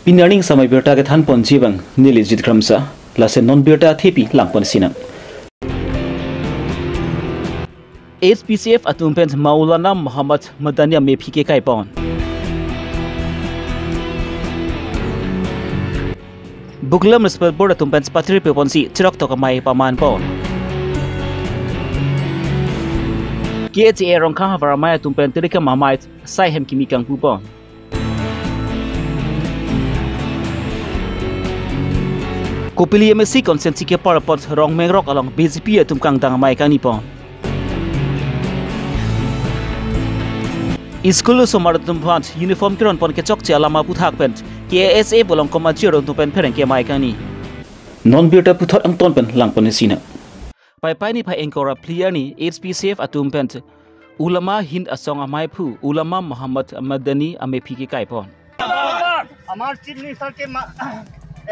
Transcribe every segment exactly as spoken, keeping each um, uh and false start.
Pini arni samai birta kethan ponji abang neli Jit Kramsa, lason non birta athepi langpon sinang. H P C F atum pen Maulana Muhammad Madani amephi kekai pon. Bukla Municipal Board atum pen patir pe ponsi chirok tok amei paman pon. K H A Rongkhang havar amei atum pen tirikam amei sai hem kimi kangpu pon. Kopili M A C constituency kepar apot Rongmengrok along B J P atum kangdang amei kangni pon. School osomar atum aphan uniform keron pon kechokche alam aputhak pen K S A along komaji aron atum pen pherangke amei kangni. Non birta puthot angton pen langpon sinang. Paipai niphai ingkoi ra phli arni H P C F atum pen Ulama Hind asong ameiphu Ulama Muhammad Madani amephi kekai pon. আমাৰ চিফ মিনিষ্টাৰকে মা-,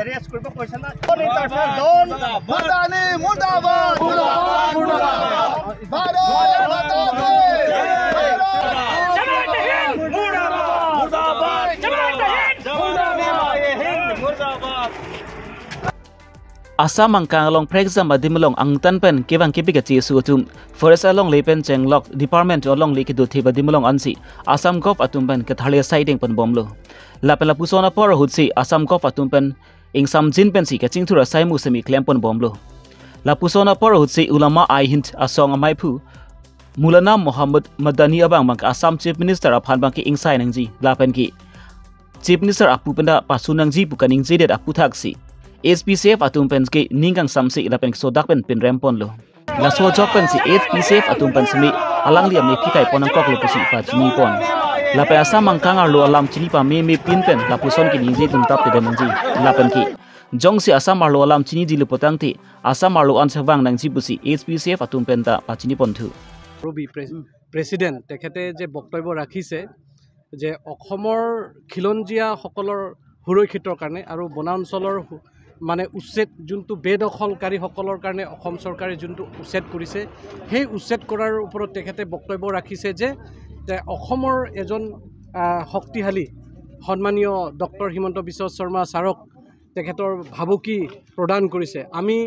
এৰেষ্ট কৰিব কৈছে না? ডন ইণ্টাৰফেয়াৰ, ডন। মাদানী মুৰ্দাবাদ। মুৰ্দাবাদ, মুৰ্দাবাদ। ভাৰত মাতা কি। মুৰ্দাবাদ। মুৰ্দাবাদ। মুৰ্দাবাদ। Assam angkang along prekjam adim along angtan pen kevang kepik achesu atum forest alongle pen chenglok department alongle kedo thip adim along ansi Assam Gov atum pen ketharli asai deng pon bomlo. Lapen lapuson apor ahutsi Assam Gov atum pen ingsamjin pensi kachingthur asai mu semi klem pon bomlo. Lapuson apor ahutsi Ulama I Hind asong ameiphu Maulana Muhammad Madani abang bang Assam Chief Minister aphan bang ke ingsai nangji lapen ke Chief Minister apu penta pasu nangji pu kaningjedet aputhaksi H P C F atum pen ke ning kangsamsi lapen sodak pen pinrem ponlo. Laso ajok pensi H P C F atum pen semi alangli amephi kai pon nangkoklo pusi pachini pon. Lapen Assam angkang arlo alam chini pameme pin pen lapuson keningje atum tap tedem nangji lapen ke jongsi Assam arlo alam chiniji lo putangte Assam arlo an sevang nangji pusi H P C F atum penta pachini ponthu. Rabi press-, president তেখেতে যে বক্তব্য ৰাখিছে যে অসমৰ খিলঞ্জীয়াসকলৰ সুৰক্ষিতৰ কাৰণে আৰু বনাঞ্চলৰ সু-, মানে উচ্ছেদ, যোনটো বেদখলকাৰীসকলৰ কাৰণে অসম চৰকাৰে যোনটো উচ্ছেদ কৰিছে, সেই উচ্ছেদ কৰাৰ ওপৰত তেখেতে বক্তব্য ৰাখিছে যে তে অসমৰ এজন, আহ, শক্তিশালী সন্মানীয় ডক্টৰ হিমন্ত বিশ্ব শৰ্মা ছাৰক তেখেতৰ ভাবুকি প্ৰদান কৰিছে। আমি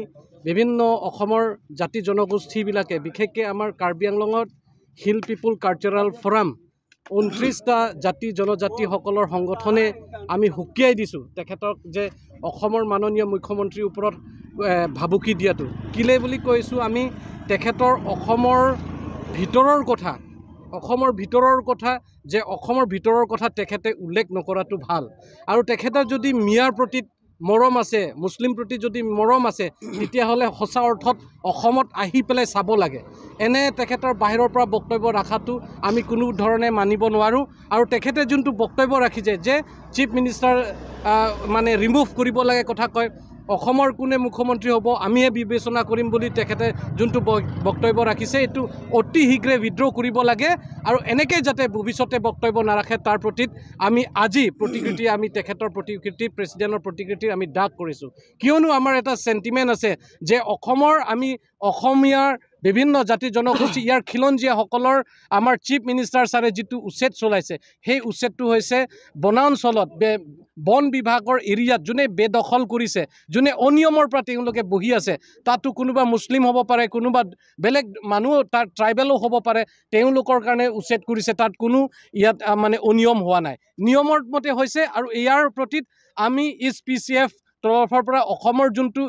বিভিন্ন অসমৰ জাতি জনগোষ্ঠীবিলাকে, বিশেষকৈ আমাৰ কাৰ্বি আংলঙত হিল পিপুল কালচাৰেল ফৰাম, ঊনত্ৰিশটা জাতি জনজাতিসকলৰ সংগঠনে আমি সকীয়াই দিছোঁ তেখেতক যে অসমৰ মাননীয় মুখ্যমন্ত্ৰীৰ ওপৰত, এ, ভাবুকি দিয়াটো। কিলে বুলি কৈছোঁ, আমি তেখেতৰ অসমৰ ভিতৰৰ কথা, অসমৰ ভিতৰৰ কথা, যে অসমৰ ভিতৰৰ কথা তেখেতে উল্লেখ নকৰাটো ভাল। আৰু তেখেতৰ যদি মিয়াৰ প্ৰতি মৰম আছে, মুছলিম প্ৰতি যদি মৰম আছে, তেতিয়াহ'লে সঁচা অৰ্থত অসমত আহি পেলাই চাব লাগে। এনে তেখেতৰ বাহিৰৰ পৰা বক্তব্য ৰখাটো আমি কোনো ধৰণে মানিব নোৱাৰোঁ। আৰু তেখেতে যোনটো বক্তব্য ৰাখিছে যে চিফ মিনিষ্টাৰ, আহ, মানে ৰিমুভ কৰিব লাগে কথা কয়, অসমৰ কোনে মুখ্যমন্ত্ৰী হ'ব, আমিহে বিবেচনা কৰিম বুলি তেখেতে যোনটো ব-, বক্তব্য ৰাখিছে, এইটো অতি শীঘ্ৰে উইথড্ৰ কৰিব লাগে। আৰু এনেকৈ যাতে ভৱিষ্যতে বক্তব্য নাৰাখে, তাৰ প্ৰতি আমি আজি প্ৰতিকৃতি, আমি তেখেতৰ প্ৰতিকৃতি, প্ৰেচিডেণ্টৰ প্ৰতিকৃতিৰ আমি দাগ কৰিছোঁ। কিয়নো আমাৰ এটা চেণ্টিমেণ্ট আছে যে অসমৰ, আমি অসমীয়াৰ বিভিন্ন জাতি জনগোষ্ঠী, ইয়াৰ খিলঞ্জীয়াসকলৰ আমাৰ চিফ মিনিষ্টাৰ ছাৰে যিটো উচ্ছেদ চলাইছে, সেই উচ্ছেদটো হৈছে বনাঞ্চলত বে-, বন বিভাগৰ এৰিয়াত যোনে বেদখল কৰিছে, যোনে অনিয়মৰ পৰা তেওঁলোকে বহি আছে, তাতো কোনোবা মুছলিম হ'ব পাৰে, কোনোবা বেলেগ মানুহ, তাৰ ট্ৰাইবেলো হ'ব পাৰে, তেওঁলোকৰ কাৰণে উচ্ছেদ কৰিছে। তাত কোনো ইয়াত, আহ, মানে অনিয়ম হোৱা নাই, নিয়মৰ মতে হৈছে। আৰু ইয়াৰ প্ৰতি আমি এছ পি চি এফ তৰফৰ পৰা অসমৰ যোনটো,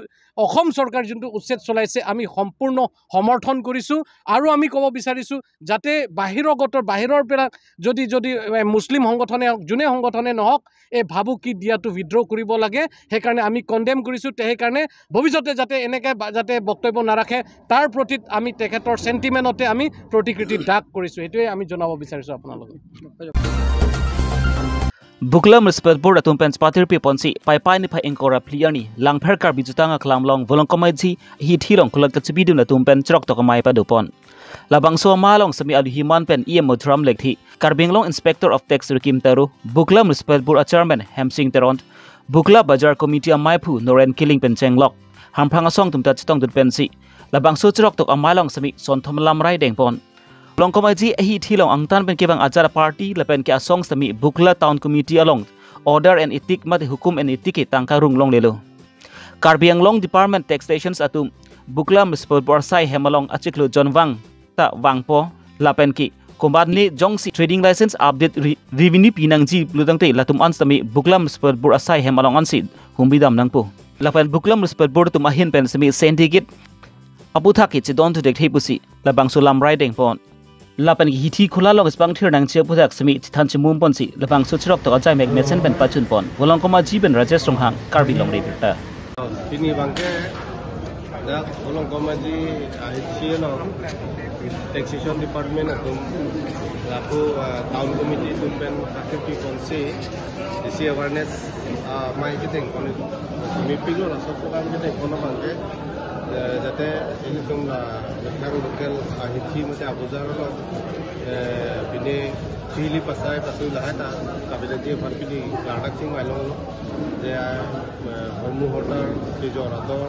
অসম চৰকাৰ যোনটো উচ্ছেদ চলাইছে, আমি সম্পূৰ্ণ সমৰ্থন কৰিছোঁ। আৰু আমি ক'ব বিচাৰিছোঁ যাতে বাহিৰগতৰ, বাহিৰৰ পৰা যদি, যদি, এ, মুছলিম সংগঠনে হওক, যোনে সংগঠনে নহওক, এই ভাবুকি দিয়াটো উইথড্ৰ কৰিব লাগে। সেইকাৰণে আমি কণ্ডেম কৰিছোঁ। তে সেইকাৰণে ভৱিষ্যতে যাতে এনেকৈ বা-, যাতে বক্তব্য নাৰাখে, তাৰ প্ৰতি আমি তেখেতৰ চেণ্টিমেণ্টতে আমি প্ৰতিকৃতি দাগ কৰিছোঁ। সেইটোৱে আমি জনাব বিচাৰিছোঁ আপোনালোকক। Bukla Municipal Board atum pen patir pe ponsi Paipai niphai ingkoi ra phli arni Langpher Karbi Jutang Aklam along Volongkom Aiji ahithi along kulat kachebidun atum pen chirok tok amei pado pon. Labangso amei along semi aluhiman pen E M Madhuram Lekthe, Karbi Anglong Inspector of Tax Rikim Taro, Bukla Municipal Board a Chairman Hemsing Teron, Bukla Bajar Committee ameiphu Noren Killing pen chenglok Hamphang asong atum ta chetongdun pensi labangso chirok tok amei along semi sonthom lamrai deng pon. Volongkom Aiji ahithi along angtan pen kevang ajat party lapen ke asong semi Bukla Town Committee along order en itik mate hukum en itik ke tangka rung longlelo. Karbi Anglong Department Taxations atum Buklam Rispatbor asai hem along achiklo jonvang ta vangpo lapen ke komatne jongsi trading license update re- revenue pinangji pulotangte latum an sitame Buklam Rispatbor asai hem along ansi humbi dam nangpo. Lapen Buklam Rispatbor atum ahin pen sitame syndicate aputhak ke chedon thudekthe pusi labangso lamrai dengpon. Lapen ke hithi khula along isi pangthir nangji aputhak sitame chethan chimum ponsi labangso chirok tok ajai mek mesen pen pachunpon. Volongkom Aji pen Rajesh Ronghang, Karbi Longri Abirta. Pini abangke dak Volongkom Aji ahithi along Taxation Department atum lapu, ah, Town Committee atum pen akirpi ponsi isi awareness, ah, amei kedengpon, mepiklo, laso program kedengpon abangke, eh, jate ilitum la Meithang local ahithi mate abojar along, eh, pine chili pasai patui lahai ta kavedet ji aphan pini kardak chingvai longlo. Je, eh, hormu hortar, kejor ador,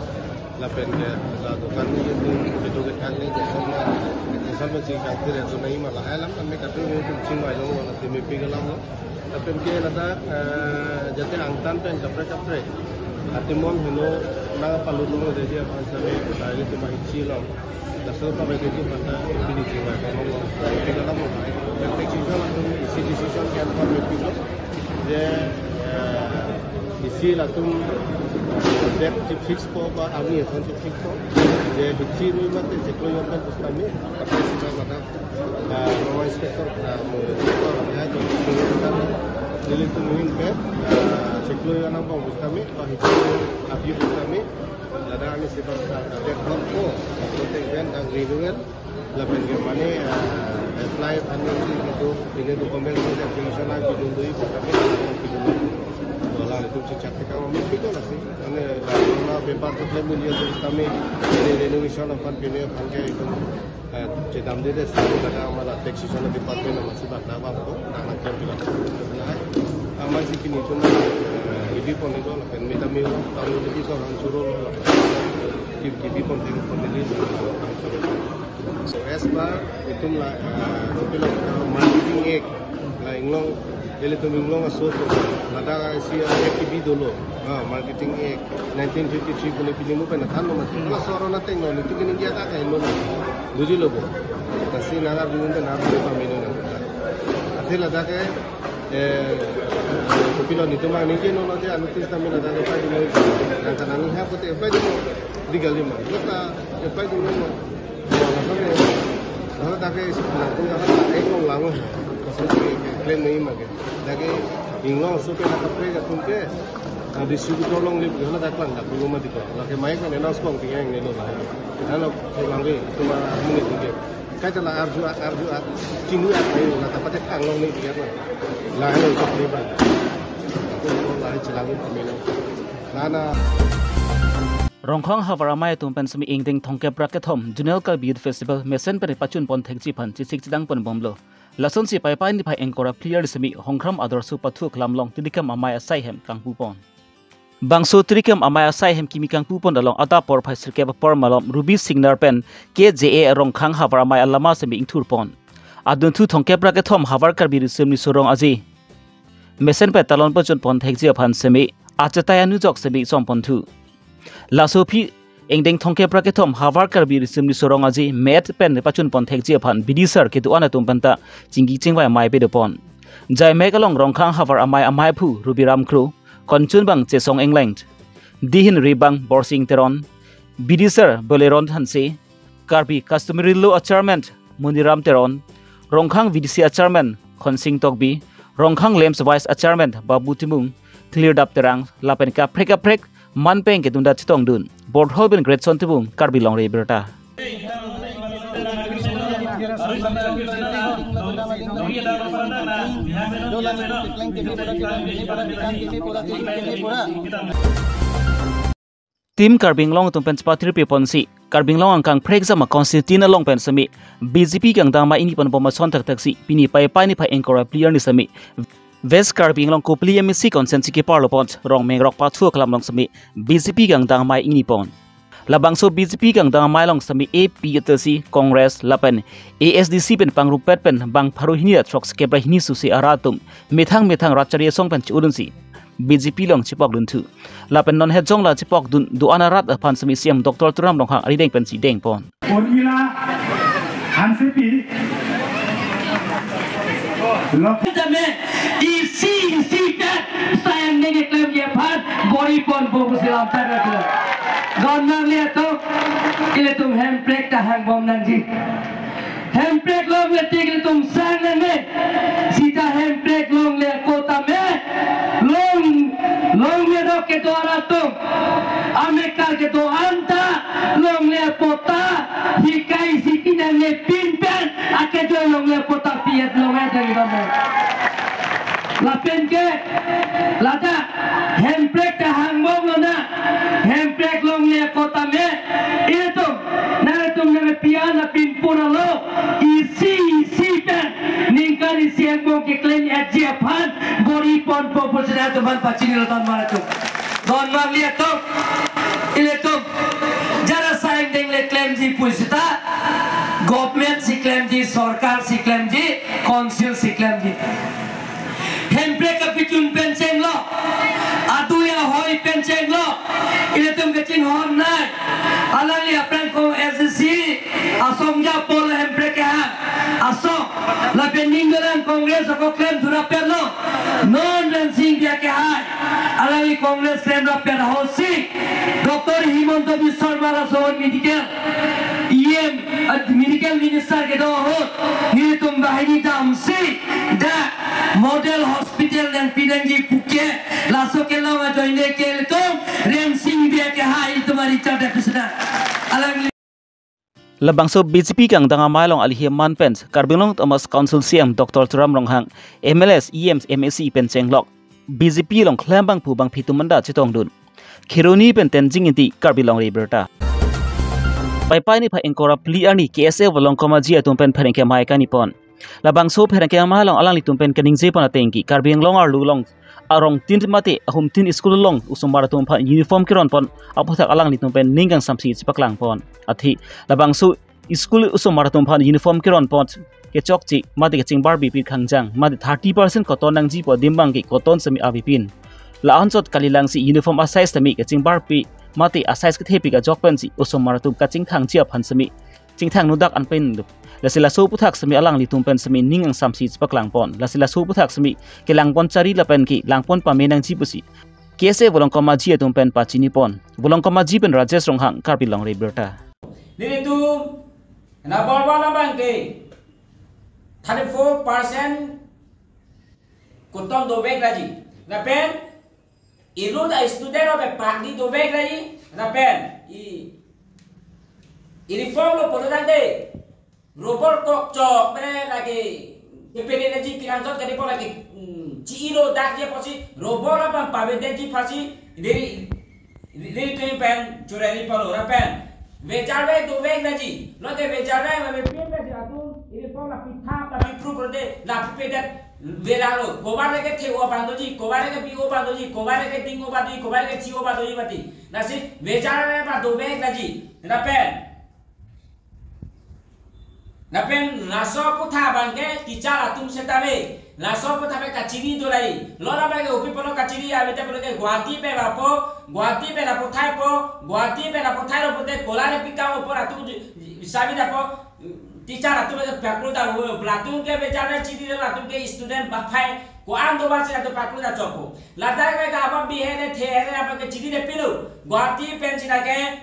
lapen ke la dokan ni itu, itu ke thang ni, jaisalma, jaisalma chingkang tir itu nai ma lahai alam, kami katu ni itu chingvai longlo, lasi mepik alamlo. Lapen ke ladak, eh, jate angtan pen kaprek kaprek atimon heno nangpalut longledet ji aphan sitame, eh, ilitum ahithi along laso kavedet ji aphan ta pini chingvai longlo. Mepik alamlo. Taxation atum isi decision ke-en aphan mepiklo. Je, eh, isi latum date chifixpo ba arni ason chifixpo. Je hithi arni mate chiklo jon pen pusitame, kaprek sita mata, ah, Rongma inspector, ah, mo inspector, ya, to, nelitum ahin pen, ah, chiklo jon angbong pusitame, ba hithi arni aphi pusitame, ladak arni sita, ah, date ponpo, so te pen, ah, renewal, lapen ke mane, ah, apply aphan si itu, ini dokumen si application lang pidun dui, tapi pidun dui. Wala itu cecak tekang mepik lasi. Mane, la, la, paper to claim dia tu kami, ini renovation aphan pine aphan ke itu, eh, chedamdedet, ladak amala taxation department amatsi bak nabang ko, nang nang jam bilang. Nah, amatsi pini itu, eh, ibi pon itu, lapen mita miu, tahun lebih seorang churo, ibi pon itu, pon ini, orang churo. So, as per itum la, ah, kopilo, ah, Marketing Act, la inglong, ilitum inglong aso atum, ladak isi Act kebi dolo, ah, Marketing Act nineteen fifty-three pu pini mu pen thanlo mati. Laso aron ateng lo, nelitum keningje ta kailo na. Bujilo bo. Lasi nang arju nang arju pamino nang. Athe ladak ke, eh, kopilo nelitum ningje non je anuttin sitame ladak ke padi lo. Nang kanang ha kote padi lo. Digal lima. Kota padi lo. Ladak ke, ladak ke isi pelaku, ladak ke inglong lang, langsung ke, ke claim nangji ma ke. Ladak ke inglong aso ke ladak kaprek atum ke, ah, distributor along le, ladak lang, ladak belum mati ko. Ladak ke mai kan announce kong tinggal yang nelo lah. Ladak ke lang ke, cuma muni tinggal. Kaita la arju, arju, chini, ayo, ladak pate kang long ni tinggal lah. Lah, ayo, cok ni bang. Ladak chelang kami lo. Nana. Rongkhang Havar Amei atum pen sitame ingdeng thomkep ra kethom Zonal Karbi Youth Festival mesen pen pachunpon thekji aphan chesik chedangpon bomlo. Lasonsi Paipai niphai ingkoi ra phli arni sitame Hongkram Adarsha Pathu Aklam along Tirikam Amei asai hem kangpupon. Bangso Tirikam Amei asai hem kimi kangpupon along adap porphai sirkep apor malom Ruby Singnar pen K J A Rongkhang Havar Amei alama sitame ingthurpon. Adunthu thomkep ra kethom Havar Karbi Riso Nimso Rong Aje mesen pen talon pachunpon thekji aphan sitame achetai anujok sitame chompon thu. Laso aphi ingdeng thomkep ra kethom Havar Karbi Riso Nimso Rong Aje met pen pachunpon thekji aphan bidisar kedo-an atum penta chingki chingvai amei pedopon. Jai mek along Rongkhang Havar Amei ameiphu Rubiram Kro, konchunbang Chesong Engleng, dihin ribang Borsing Teron, bidisar Boleron Hanse, Karbi Customary Law a Chairman Muniram Teron, Rongkhang V D C a Chairman Khonsing Tokbi, Rongkhang LAMPS Vice a Chairman Babu Timung, Klirdap Terang, lapen kaprek kaprek manpeng kedunda chetongdun. Board hall pen Greatson Timung, Karbi Longri Abirta. Team Karbi Anglong atum pen chepathirpi ponsi Karbi Anglong angkang phrekjama constituency along pen sitame B J P kangdang amei ingnipon bom ason thakthak si pini Paipai niphai ingkoi ra phli arni sitame West Karbi Anglong Kopili M A C constituency keparlo pon Rongmengrok Pathu Aklam along sitame B J P kangdang amei ingnipon. Labangso B J P kangdang amei along sitame A P H L C, Congress lapen A S D C pen pangrupet pen bang pharo hini ra throksikep ra hini susi arat atum methang methang rat chari asong pen chi-un dunsi B J P along chepokdun thu. Lapen non het jong la chepokdun do-an arat aphan sitame C E M Doctor Tuliram Ronghang arideng pensi dengpon. Urmila Hansepi. Lok- Tame isi isi pen sayang neke klemji aphan bor-iponpo pusi lamtha ra. Don nanglitum, ilitum hemprek ta hangbom nangji. Hemprek longle tik ilitum sang nangne. Sita hemprek longle ako tame long, longle rok kedo-an atum, amekar kedo-an ta longle apot ta hikai siki nangne pin pen akejoi longle apot ta pi-et longle deng tame. Lapen ke ladak hemprek ta hangbom lonang, hemprek longle ako tame ilitum, nangtum nangpi-an apin pura lo, isi isi pen ningkan isi angbong keklem-etji aphan bor-iponpo pusi nangtum aphan pachinilo don mar atum. Don mar liatum, ilitum jara sayang deng le klemji pusita government si klemji, sorkar si klemji, council si klemji. Hemprek kapachun pen chenglo, adui ahoi pen chenglo, ilitum kachinghon nai. Alangli aphrang ko S D C asong ja pol hemprek kehang asong, lapen ning dolang Congress ako klem thura pen lo. Non Rensing Bey kehai, alangli Congress klem ra pen ahut si Doctor Himanta Biswa Sarma laso medical E M, uh, medical minister kedo ahut nelitum banghini damsi dak model hospital nangpi nangji puke, laso kelong ajoine ke ilitum Rensing Bey kehai ilitum arichak dapusna. Alangli Labangso B J P kangdang amei along alihem man pen Karbi Anglong Autonomous Council C E M Doctor Tuliram Ronghang, M L As, E Ms, M A C pen chenglok B J P along klembang pu bangphi atum manda chetongdun. Kheroni pen Tenzing Ingti, Karbi Longri Abirta. Paipai niphai ingkoi ra phli arni K S A Volongkom Aji atum pen pherangke amei kanipon. Labangso pherangke amei along alanglitum pen kaningjepon atengke Karbi Anglong arlo along arongtin mate ahumtin school along osomar atum aphan uniform keronpon aputhak alanglitum pen ning kangsamsi chepaklangpon. Athe labangso school osomar atum aphan uniform keronpon kechokche mate kachingbar bipir khangjang mate thirty percent cotton nangji pu adim abangke cotton sitame avepin. La-anchot kalilangsi uniform a-size sitame kachingbarpi mate a-size kethepik ajok pensi osomar atum kachingthangji aphan sitame chingthang nodak an pen do. Lasi laso aputhak sitame alanglitum pen sitame ning kangsamsi chepaklangpon. Lasi laso aputhak sitame kelangpon chari lapen kelangpon pame nangji pusi K S A Volongkom Aji atum pen pachinipon. Volongkom Aji pen Rajesh Ronghang, Karbi Longri Abirta. Nelitum na borba na bangke thirty-four percent cotton dovek nangji. Lapen inut a-student atum pakni dovek nangji. Lapen i, i uniform lo polo tangte rubber kok chok mere lake kepele nangji, kenangsot kadi po lake, mm, chi-ilo dak je pusi rubber abang pavedetji pusi diri, diri pen chorari polo. Lapen vejarve dovek nangji. Lote vejarve ma vepin nangji atum uniform la pithap la pipru pulote la pipedet velalo. Kovar lake the-o abang doji, kovar lake bi-o abang doji, kovar lake ding-o abang doji, kovar lake thi-o abang doji mati. Lasi vejarve ma dovek nangji. Lapen lapen laso aputhak abangke teacher atum setame laso aputhak pen kachiri do lai. Lora abangke upi pulo kachiri, avete pulote Guwahati pen lapu, Guwahati pen lapu thaipo, Guwahati pen lapu thailo pulote kolar pikam opor atum sabi dapo, teacher atum paklo da ho, latum ke vejarve chiri lo, latum ke student baphai ko-an do basi latum paklo da chokpo. Ladak ke abang bihe ne the ne abangke chiri ne pilo. Guwahati pensi lake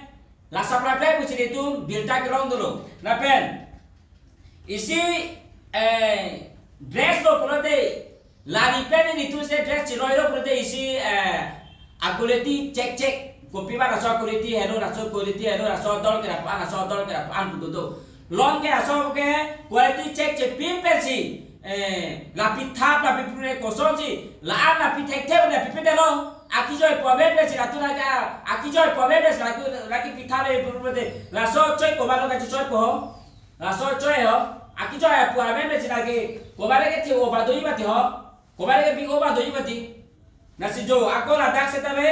laso aputhak pen pusi nelitum birta kelong dolo. Lapen isi, eh, dress lo pulote, lari pen nelitum si dress chiroi lo pulote isi, eh, a-quality check check. Kopi ba laso quality heno, laso quality heno, laso ador ke lapu-an, laso ador ke lapu-an pu do do. Longke laso ke quality check check pi pensi, eh, la pithap la pipru kosonsi la-an la pithekthep la pipedetlo. Akejoi pu aven pensi latum lake, akejoi pu aven pensi latum lake pithap le pipru pulote laso choi komatlo kachichoipo ho? Laso choi ho. Akejoi pu aven pensi lake komat lake the-o abang doji mati ho? Komat lake bi-o abang doji mati? Lasi jo ako ladak setame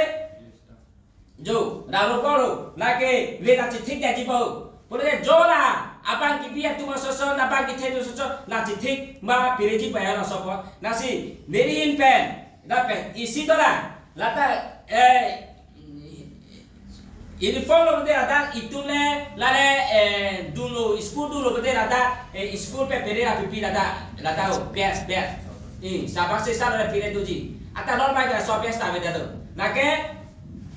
Jo, raro koro, lake, le la chithik ya jibo. Pura jo la, abang kipi atum asoson, abang kithe atum asoson, la chithik, ma pireji pa ya la sopo. Lasi, neri in pen, la pen, isi dola, lata, eh, uniform lo de ada, itum le, lale, eh, dunlo, school dunlo de ada, eh, school pe pere la pipi ada, ada, oh, best, best. Eh, sabak se sar la pire doji. Ata lor mai ka so best ta be dado. Lake,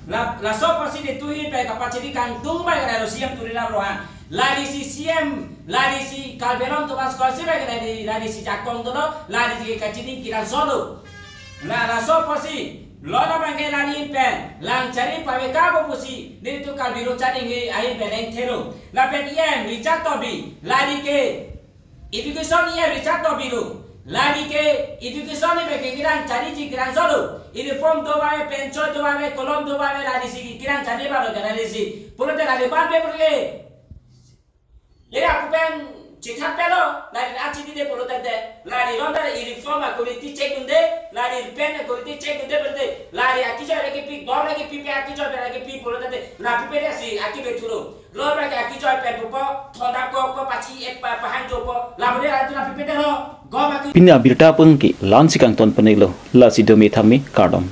la, laso apotsi netum ahin pen kapachini kangtung bai ke lalo C M Tuliram Ronghang. Lasi C M, lasi Karbi Anglong atum askol si bai ke lasi, lasi jakong dolo, lasi kachini kiran solo. La, laso apotsi, lona bangke lasi ahin pen, lang chari pave kabo pusi, netum Karbi Lo Charli Hinghe ahin pen neng thelo. Lapen E M Richard Tokbi, lasi ke, education E M Richard Tokbi lo. Lasi ke education ni beke kiran chariji kiran solo. Uniform do ba, penchoi do ba, kolom do ba, lasi kiran chari ba lo kana lasi. Pulote lasi ban pe pule. Lasi aku pen chithat pe lo, lasi achi di de pulote de. Lasi ronda uniform a quality check dunde, lasi pen a quality check dunde pulote. Lasi akijoi lagi pi, bom lagi pi pe akijoi pe lagi pi pulote de. La pi pe de si aki be thulo. Lor ba ke akijoi pen pupo, thonda ko, ko pachi ek pa, pahang jo po. Labore atu la pipete lo, go ma ki. Pini abirta pengki la-ansi kangton penelo, lasi dome thame kardom.